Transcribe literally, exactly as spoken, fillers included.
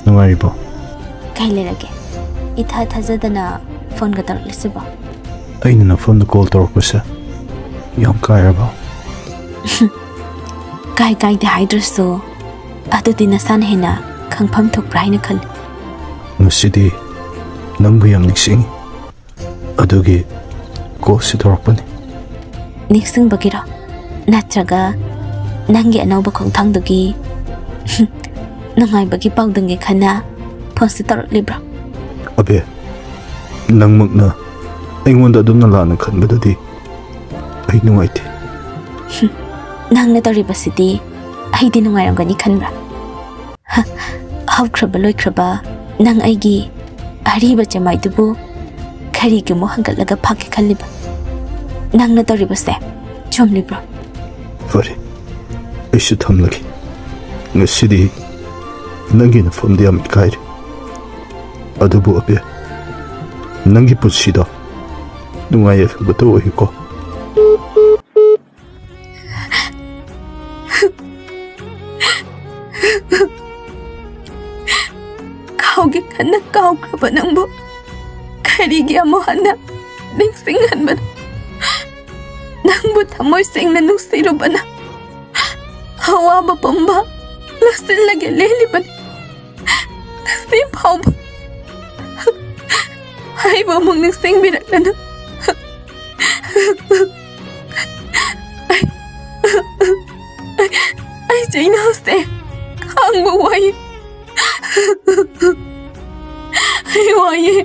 ꯅꯨꯡꯉꯥꯏꯔꯤꯕꯣ? ꯀꯩ ꯂꯩꯔꯒꯦ? ꯏꯊꯥ ꯊꯥꯖꯗꯅ ꯐꯣꯟꯒ ꯇꯧꯔꯛꯂꯤꯁꯤꯕꯣ? ꯑꯩꯅ ꯅꯐꯣꯟꯗ ꯀꯣꯜ ꯇꯧꯔꯛꯄꯁꯦ ꯌꯥꯝ ꯀꯥꯏꯔꯕ? ꯀꯥꯏ ꯀꯥꯏꯗꯦ ꯍꯥꯏꯗ꯭ꯔꯁꯨ, ꯑꯗꯨꯗꯤ ꯅꯁꯥꯅ ꯍꯦꯟꯅ ꯈꯪꯐꯝ ꯊꯣꯛꯄ꯭ꯔꯥ ꯍꯥꯏꯅ ꯈꯜꯂꯤ꯫ ꯉꯁꯤꯗꯤ ꯅꯪꯕꯨ ꯌꯥꯝ ꯅꯤꯡꯁꯤꯡꯉꯤ꯫ ꯑꯗꯨꯒꯤ ꯀꯣꯜꯁꯤ ꯇꯧꯔꯛꯄꯅꯤ꯫ ꯅꯤꯡꯁꯤꯡꯕꯒꯤꯔꯣ? ꯅꯠꯇ꯭ꯔꯒ ꯅꯪꯒꯤ ꯑꯅꯧꯕ ꯈꯣꯡꯊꯥꯡꯗꯨꯒꯤ ꯅꯨꯡꯉꯥꯏꯕꯒꯤ ꯄꯥꯎꯗꯝꯒꯤ ꯈꯟꯅ ꯐꯣꯟꯁꯤ ꯇꯧꯔꯛꯂꯤꯕ꯭ꯔꯣ? ꯑꯕꯦ, ꯅꯪꯃꯛꯅ ꯑꯩꯉꯣꯟꯗ ꯑꯗꯨꯝꯅ ꯂꯥꯟꯅ ꯈꯟꯕꯗꯨꯗꯤ ꯑꯩ ꯅꯨꯡꯉꯥꯏꯇꯦ꯫ ꯅꯪꯅ ꯇꯧꯔꯤꯕꯁꯤꯗꯤ ꯑꯩꯗꯤ ꯅꯨꯡꯉꯥꯏꯔꯝꯒꯅꯤ ꯈꯟꯕ꯭ꯔꯥ? ꯍ, ꯍꯧꯈ꯭ꯔꯕ ꯂꯣꯏꯈ꯭ꯔꯕ ꯅꯪ ꯑꯩꯒꯤ ꯑꯔꯤꯕ ꯆꯦꯃꯥꯏꯗꯨꯕꯨ ꯀꯔꯤꯒꯤ ꯑꯃꯨꯛ ꯍꯟꯒꯠꯂꯒ ꯐꯥꯛꯀꯦ ꯈꯜꯂꯤꯕ? ꯅꯪꯅ ꯇꯧꯔꯤꯕꯁꯦ ꯆꯨꯝꯂꯤꯕ꯭ꯔꯣ? ꯐꯔꯦ, ꯑꯩꯁꯨ ꯊꯝꯂꯒꯦ꯫ ꯉꯁꯤꯗꯤ ꯅꯪꯒꯤ ꯅꯐꯝꯗꯤ ꯌꯥꯝ ꯏꯀꯥꯏꯔꯦ꯫ ꯑꯗꯨꯕꯨ ꯑꯕꯦ, ꯅꯪꯒꯤ ꯄꯨꯟꯁꯤꯗꯣ ꯅꯨꯡꯉꯥꯏ ꯌꯥꯏꯐꯕꯇ ꯑꯣꯏꯌꯨꯀꯣ꯫ ꯀꯥꯎꯒꯦ ꯈꯟꯅ ꯀꯥꯎꯈ꯭ꯔꯕ ꯅꯪꯕꯨ ꯀꯔꯤꯒꯤ ꯑꯃꯨꯛ ꯍꯟꯅ ꯅꯤꯡꯁꯤꯡꯍꯟꯕꯅꯣ? ꯅꯪꯕꯨ ꯊꯃꯣꯏ ꯁꯦꯡꯅ ꯅꯨꯡꯁꯤꯔꯨꯕꯅ ꯑꯋꯥꯕ ꯄꯨꯝꯕ ꯂꯣꯠꯁꯤꯜꯂꯒ ꯂꯦꯜꯂꯤꯕꯅꯤ꯫ ꯉꯁꯤ ꯐꯥꯎꯕ ꯑꯩꯕꯨ ꯑꯃꯨꯛ ꯅꯤꯡꯁꯤꯡꯕꯤꯔꯛꯂꯅꯨ꯫ ꯑꯩ, ꯑꯩ, ꯑꯩ ꯆꯩꯅꯥꯁꯦ ꯈꯥꯡꯕ ꯋꯥꯏ꯫ ꯑꯩ ꯋꯥꯏꯌꯦ꯫